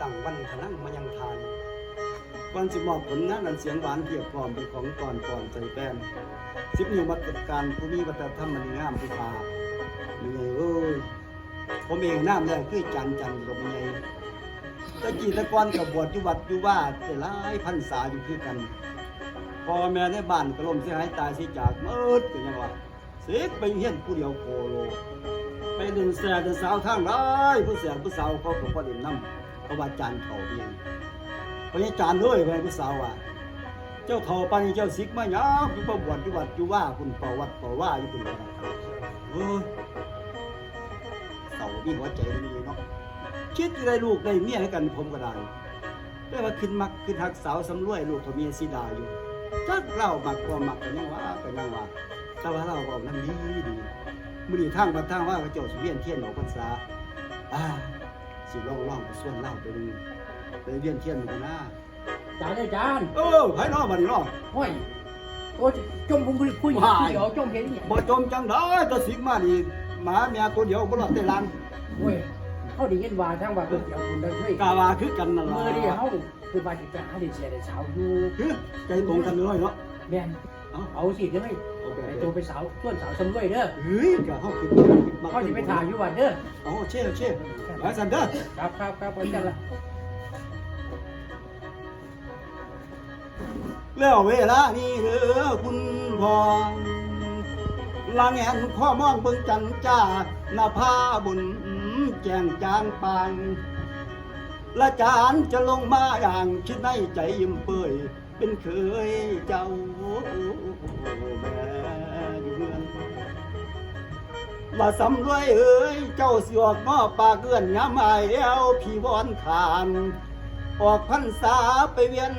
ຕັ້ງວັນທະນັງມະຍັງທານ ກ່ອນຊິມອບຜົນງານອັນສຽງຫວານຮຽບພ້ອມ ເປັນຂອງຕ້ອນປ້ອນໃສ່ແຟນ ສິບນິ້ວມາດຕະການ ຜູ້ມີວັດທະນະທຳອັນດີງາມຜູ້ພາແມ່ໃຫຍ່ເອີຍ. ຜົມເອງນາມແລ້ວຄືຈານຈັນດອກແມ່ໃຫຍ່ ແຕ່ກີ້ແຕ່ກ່ອນກໍບວດຢູ່ວັດຢູ່ວາໄດ້ຫຼາຍພັນສາຢູ່ຄືກັນ ພໍ່ແມ່ໃນບ້ານກໍລົ້ມເສຍຫາຍຕາຍເສຍຈາກໝົດ ກໍຍັງວ່າ ສິກໄປຮຽນຜູ້ດຽວໂຄໂລ ໄປຫຼິ້ນແຊເລີນສາວທາງໃດ ຜູ້ແຊຜູ້ສາວເຂົາກໍບໍ່ຫຼິ້ນນຳ ເພາະວ່າຈານເຖົ້າເດ. ພໍ່ໃຫຍ່ຈານເອີຍ ວ່າຜູ້ສາວວ່າ ເຈົ້າເຖົ້າປານນີ້ເຈົ້າສິກມາຫຍັງ ຢູ່ມາບວດຢູ່ວັດຢູ່ວາພຸ້ນ ເຝົ້າວັດເຝົ້າວາຢູ່ພຸ້ນ. ເອີ ເຖົ້າມີຫົວໃຈດີເນາະ ຄິດຢູ່ໄດ້ລູກໄດ້ເມຍໃຫ້ກັນ ຜົມກໍໄດ້ ແຕ່ວ່າຄິດມັກຄິດຮັກສາວສຳລວຍ ລູກເຖົ້າເມຍສີດາຢູ່ ຈັກລາວມັກບໍ່ມັກກໍຍັງວ່າ ກໍຍັງວ່າ ແຕ່ວ່າລາວເວົ້ານຳດີດີ. ມື້ນີ້ທາງວັດທາງວາເຂົາເຈົ້າຊິວຽນທຽນອອກພັນສາ ອາ ຊິລອງ ລອງໄປຊວນລາວໄປເບິ່ງ ໄປວຽນທຽນເບິ່ງນະ. ຈານເອີຍຈານ ເອີ ໃຜເນາະບັດນີ້ເນາະ? ໂອ້ຍ ໂອ້ ຈົ່ມພຸ້ນຜູ້ດຽວ ຈົ່ມເຮັດຫຍັງ? ບໍ່ຈົ່ມຈັ່ງໃດ ຕາສິກມານີ້ ໝາແມວໂຕດຽວບໍ່ລອດແຕ່ຫຼັງ. ໂອ້ຍ ເຮົາໄດ້ຍິນວ່າທາງວ່າເພິ່ນຊິເອົາບຸນໄດ້ເວີຍ ກະວ່າຄືກັນນັ້ນລະ ມື້ນີ້ເຮົາ ຄືວ່າຊິໄປຫາຫຼິ້ນແຊຫຼິ້ນສາວຢູ່ ຫື ໃຈຕົງກັນເລີຍເນາະ. ແມ່ນ ເອົາ ເອົາຊິເດີ ເອົາໄປ ໄປໂຕໄປສາວ ຊວນສາວສຳລວຍເດີ. ເຮີ້ຍ ກະເຮົາຄິດ ເຮົາຊິໄປຖ້າຢູ່ວັດເດີ. ໂອເຄ ໂອເຄ ໄປຊັ້ນເດີ. ຄັບ ຄັບ ຄັບ ໄປຊັ້ນລະ. ແລ້ວເວລານີ້ເດີຄຸນພໍ່ ລະແງນຄໍມອງເບິ່ງຈັນຈ້າ ນະພາບົນແຈ້ງຈາງປາງ ລະຈານຈະລົງມາຢ່າງ ຄິດໃນໃຈອີ່ມເປີຍ ເປັນເຂີຍເຈົ້າແມ່ຢູ່ເຮືອນ ລະສຳລວຍເອີຍ ເຈົ້າຊິອອກນອກປາກເອື້ອນຍາມອ້າຍແລ້ວ ພີ່ວອນຂານ ອອກພັນສາໄປວຽນ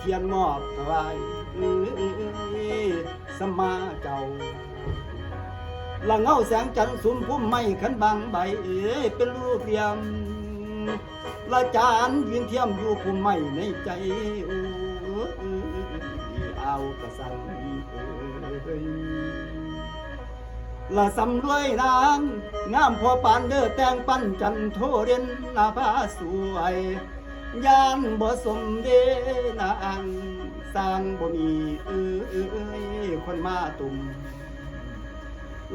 ທຽນມອບຖວາຍ ເອີຍ ສຳມາເຈົ້າ ລະເງົາແສງຈັນສຸມພຸມໄມ້ຄັນບາງໃບ ເປັນຮູບຫຼ່ຽມ ລະຈານຢືນທຽມຢູ່ພຸມໄມ້ໃນໃຈ ໂອ້ຍ ອາວກະສັງເອີຍ ລະສຳລວຍນາງງາມພໍປານເດີ ແຕ່ງປັ້ນຈັນໂທເດັ່ນນະພາສວຍ ຢ້ານບໍ່ສົມເດນາງ ຊ່າງບໍ່ມີເອີຍ ຄົນມາຕຸ່ມ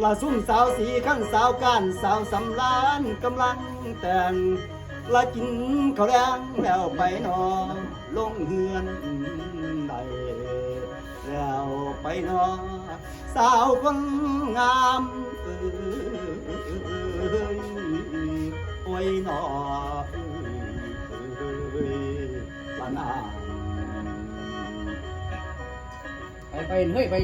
ລະຊຸມສາວສີຄັນສາວກ້ານສາວສຳລານກຳລັງແຕ່ງ ລະກິນເຂົ້າແລງແລ້ວໄປໜໍ ລົງເຮືອນໄດ້ແລ້ວໄປໜໍ ສາວຄົນງາມເອີຍ ໂອ້ຍໜໍ ເອີຍ ລະນາງ. ໄປ ໄປເຮີ້ຍ ໄປ